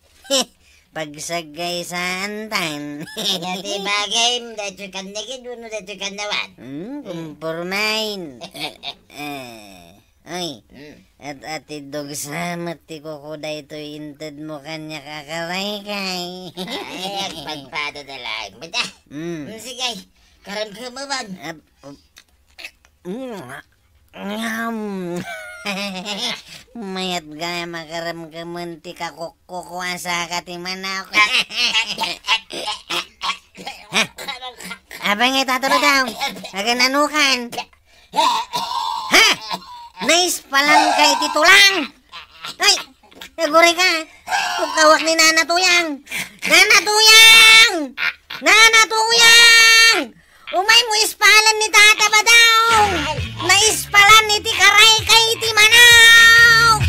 Pagsaggaysatan. Ania ti bagim, daytoy kannigid wenno daytoy kannawan? Hmm, kumpormain. Eh, ay, hmm. At-atidogsa met ti kuko daytoy intedmo kaniak a karaykay. Ay, agpadpadada laeng met a. Hmm. Hmm, sige, karemkememon. Ap-, mm. Ngam. Mayat gayam a karemkemen ti kakukkuko a saka ti manok. Ha? Apay ngay, Tata Badong? Agananukan? Ha? Naispalanka iti tulang? Ay! Nagurika. Pukawak ni Nana Tuyang. Nana Tuyang! Nana Tuyang! Umaymo ispalan ni Tata Badong! Naispalan iti karaykay ti manok!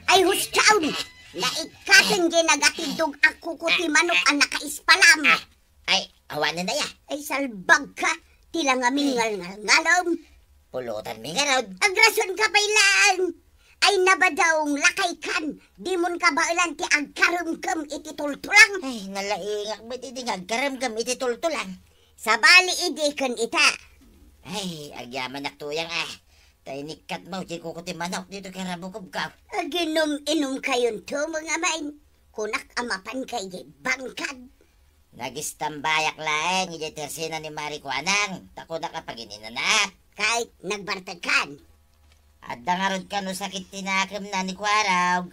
Ay, hustaon! Naikkaten diay nagatidog a kuko ti manok a nakaispalam. Ay, awanen aya? Ay, salbagka, ti la ngamin ngalngalngalem. Pulutanmi ngarud. Agrasonka pay laeng. Ay, Nabadong, lakaykan, dimon kabaelan ti agkaremkem iti tultulang. Ay, nalaingak met idi nga agkaremkem iti tultulang. Sabali idi ken ita. Ay, agyamanak Tuyang a. Ta inikkatmo ti kuko ti manok ditoy karabukobko. Aginum-inumkayonto, Mangamain. Kunak a mapankay diay bangkad. Nagistambayak laeng idiay tersena ni Mari Kuanang, ta kunak a pagin-inanaak. Kay nagbartekkan. Adda ngarud kano sakit ti nakemna ni Kuarog.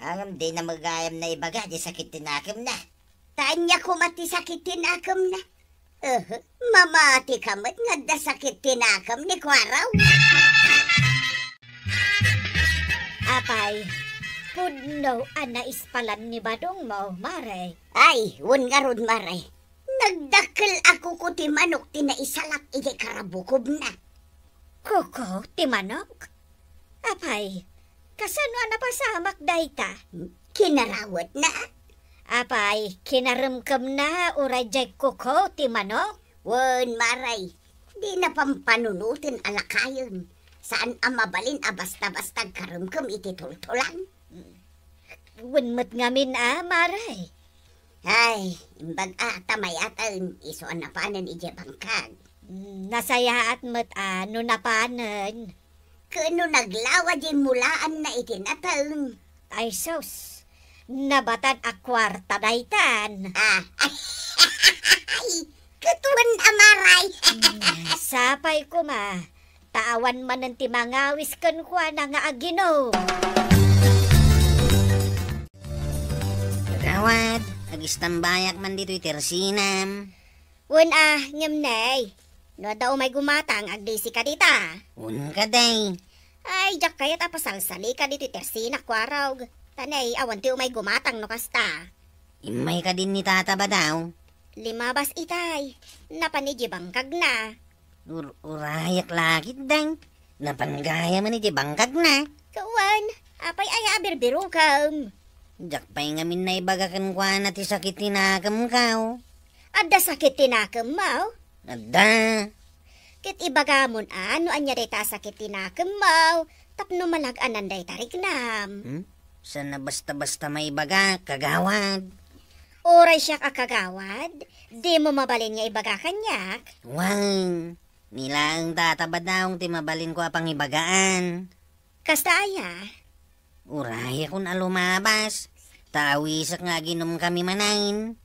Ngem dina met gayam naibaga ti sakit ti nakemna. Ta ania koma ti sakit ti nakemna? Eh, mamati ka met nga adda sakit ti nakem ni Kuarog. Apay, pudno a naispalan ni badongmo, Mare. Ay, wen ngarud, Mare. Nagdakkel a kuko ti manok ti naisalak idiay karabukobna. Kuko ti manok? Apay, kasano a napasamak dayta? Kinarawetna. Apay, kinaremkemna uray diay kuko ti manok? Wen, Mare, dina pampanunoten a lakayen. Saan a mabalin a basta-basta agkaremkem iti tultulang. Wen met ngamin a, Mare. Ay, imbag a ta mayaten, isu a napanen idiay bangkag. Mm, nasayaat met a no napanen. Ken no naglawa diay mulaanna iti nateng. Ay sus, nabatad a kuarta daytan. Ah, ay, ket wen a, Mare. Mm, sapay koma, ta awan manen ti mangawis kenkuana nga aginom. Kagawad, agistambayak man ditoy tersinam. Wen a, ngem ne, no adda umay gumatang, agdisi ka dita. Wen kadi. Ay, diak kayat a pasalsalika ditoy tersina, Kuarog. Ta ne, awan ti umay gumatang no kasta. Immay kadin ni Tata Badaw. Limabas itay. Napan idiay bangkagna. Ur-, urayak lakit, deng. Napan gayam idiay bangkagna. Wen, apay aya a birbirukem? Diak pay ngamin naibaga kenkuana ti sakit ti nakemko. Adda sakit ti nakemmo? Adda. Ket ibagamon a no ania dayta a sakit ti nakemmo tapno malag-anan dayta riknam. Hmm? Saan a basta-basta maibaga, kagawad. Uray siak a kagawad, dimo mabalin nga ibaga kaniak? Wen, ni laeng Tata Badaw ti mabalinko a pangibagaan. Kasta aya? Urayakon a lumabas, ta awisek nga aginomkami manen.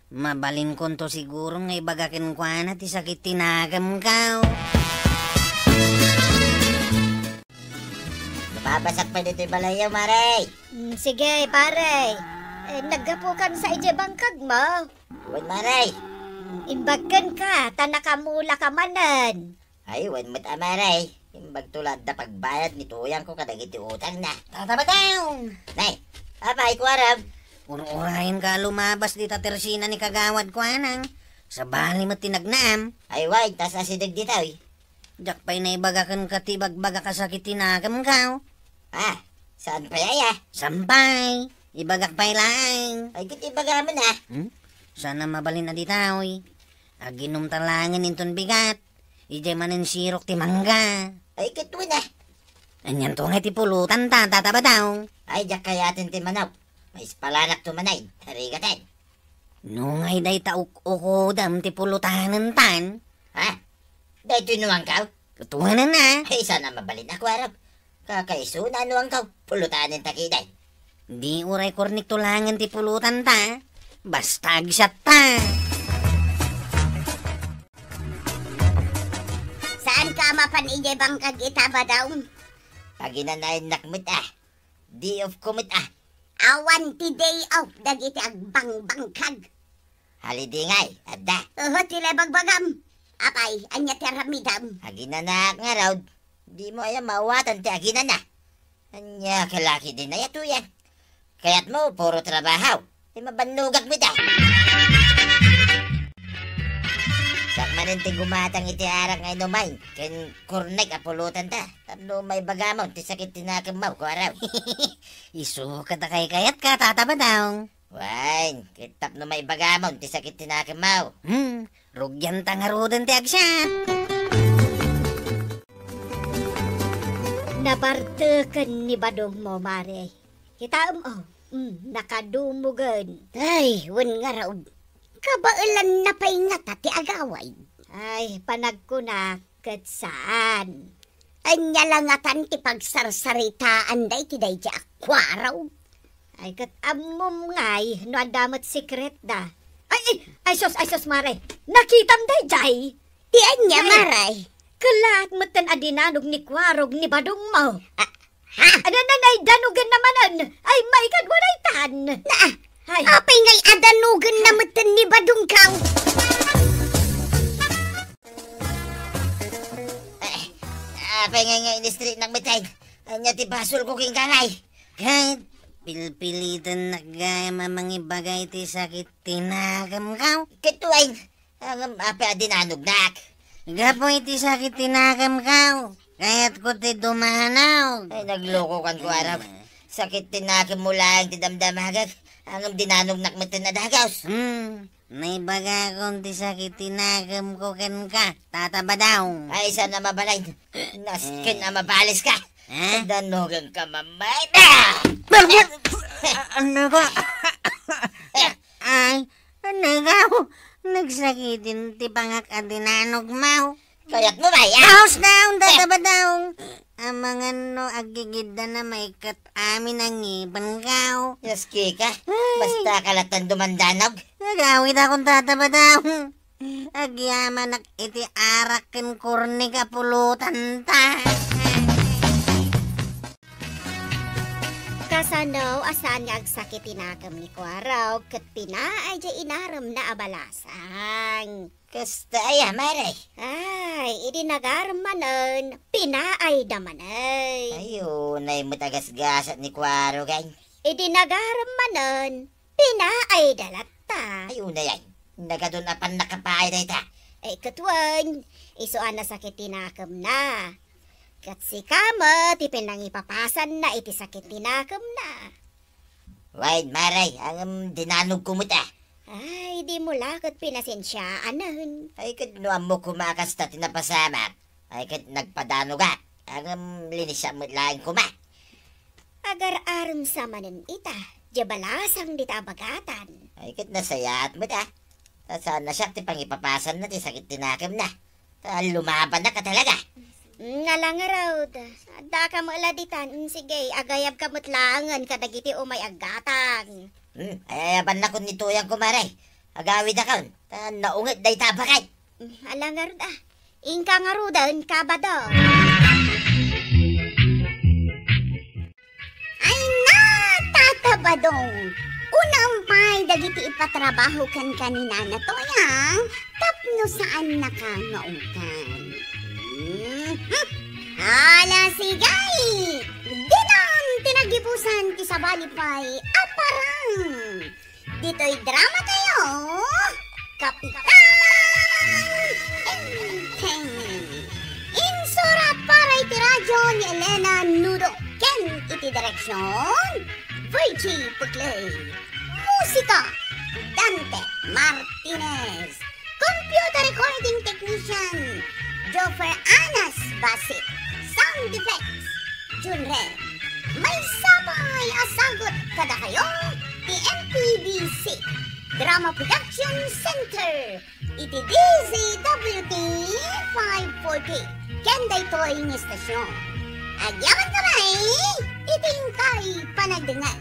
Mabalinkonto siguron nga ibaga kenkuana ti sakit ti nakemko. Lumabasak pay ditoy balayyo, Mare. Mm, sige, pare. Eh, naggapukan sa idiay bangkagmo? Wen, Mare. Imbagkenka, ta nakamula ka manen. Ay, wen met a, Mare. Imbagto la adda pagbayad ni tuyangko kadagiti utangna. Tata Badaw! Nay, apay, Kuarog? Ur-urayenka a lumabas dita tersina ni kagawad kuanang. Sabali met ti nagnaam. Ay, wen, ta asideg ditoy. Diak pay naibaga kenka ti ibagbagak a sakit ti nakemko. Ah, saan pay aya? Saan pay? Ibagak pay laeng. Ay, ket ibagam man, ah. Hmm? Saan a mabalin a ditoy? Aginomta laengen inton bigat. Idiay manen sirok ti mangga. Ay, ket wen, ah. Anianto ngay ti pulotanta, Tata Badaw? Ay, diak kayaten ti manok. Maispalanak to manen, tarigaten. No ngay dayta uk-ukodem ti pulotanentan? Ha? Daytoy nuangkaw? Tutuanan a. Ay, saan a mabalin a, Kuarog. Kakaisuna a nuangkaw, pulotanenta kadi. Di uray kornik to laengen ti pulotanta. Basta agsatta. Saanka a mapan idiay bangkag ita, Badaw? Aginanaennak met a. Day off ko met a. Awan ti day off dagiti agbangbangkag. Holiday ngay, adda. Oho, ti la ibagbagam. Apay, ania ti aramidem? Aginanaak ngarud. Dimo aya maawatan ti aginana? Ania ka la kadi, aya tuyang? Kayatmo, puro trabaho. Ti mabannogak met a. Siak manen ti gumatang iti arak nga inumen, ken kornek a pulotanta. Tapno maibagamon ti sakit ti nakemmo, Kuarog. Isu ket a kaykayatka, Tata Badaw. Wen, ket tapno maibagamon ti sakit ti nakemmo. Hmm, rugianta ngaruden ti agsiat. Nabarteken ni badongmo, Mare. Kitaem, oh, mm, nakadumogen. Ay, wen ngarud. Kabaelanna pay ngata ti agawid. Ay, panagkunak, ket saan. Ania la ngatan ti pagsarsaritaan daydi daydi a Kuarog? Ay, ket ammom ngay no adda met sekretda. Ay, ay, ay sus, ay sus, Mare. Nakitam daydiay. Ti ania, Mare? Kellaat metten a dinanog ni Kuarog ni badongmo. Ah, ha? Ania, nay danogenna manen? Ay, maikadua daytan. Na, ay. Apay ngay a danogenna metten ni badongko? Eh, apay ngay nga inistriknak metten? Ania ti basolko kenka ngay? Ket pilpilitennak gayam a mangibaga iti sakit ti nakemko. Ket wen, ngem apay a dinanognak? Gapu iti sakit ti nakemko, kayatko ti dumanog. Ay, naglokokan, Kuarog. Eh. Sakit ti nakemmo laeng ti damdamagek, ngem dinanognak metten a dagus. Hmm. Naibagakon ti sakit ti nakemko kenka, Tata Badong. Ay, saan a mabalin? Nasken a mabaliska. Eh? Danogenka, mamayda! Bakit? Ania ka? Ay, ania ka? Nagsakiten ti pangak a dinanogmo. Kayatmo bay, ah? Baos daw, Tata Badong. Amangan no aggigidda na maikat amin a ngipenko. Yes, Kika. Ay. Basta kalatan dumandanog. Agawidakon, Tata Badong. Agyamanak iti arak ken kornik a pulotanta. Kasano a saan nga agsakit ti nakem ni Kuarog ket pinaay diay inaremna a balasang? Kasta aya, Mare? Ay, idi nagarem manen, pinaayda manen. Ay, unay met a gasgasat ni Kuarog, ay. Idi nagarem manen, pinaayda latta. Ay, unay, ay. Nagadun a pannakapaay dayta. Ay, ket wen, isu a nasakit ti nakemna. Ket sika met ti pinangipapasanna iti sakit ti nakemna. Wen, Mare, ngem dinanogko met, ah. Ay, dimo la ket pinasensiaanen. Ay, ket no ammok koma a kasta ti napasamak, ay, ket nagpadanogak. Ngem linisiak met laeng koma. Agar-arem sa manen ita, diay balasang dita a bagatan. Ay, ket nasayaat met, ah. Ta saan a siak ti pangipapasanna ti sakit ti nakemna. Ta lumabannak a talaga. Mm, ala ngarud. Addaka met la ditan. Mm, sige, agayabka met laengen kadagiti umay aggatang. Hmm, ay, ayabannakon ni Tuyang, kumare. Agawidakon. Ta naunget dayta a baket. Mm, ala ngarud, ah. Inka ngaruden, Kabado. Ay na, Tata Badong! Unaem pay dagiti ipatrabaho kenka ni Nana Toyang tapno saannaka nga ungtan. Mhm. Hala, sige! Dinan ti nagibusan ti sabali pay a parang! Ditoy drama tayo, Kapitan Enteng. Insura para iti radyo ni Elena Nudo ken iti direksyon, Virgie Puclay. Musika, Dante Martinez. Computer recording technician, Joffer Anas Basit. Sound effects, Junren. Maysa pay a sagut kadakayo ti M P B C Drama Production Center iti D Z W T five forty ken daytoy nga istasyon. Agyamankami iti inkay panagdengngeg.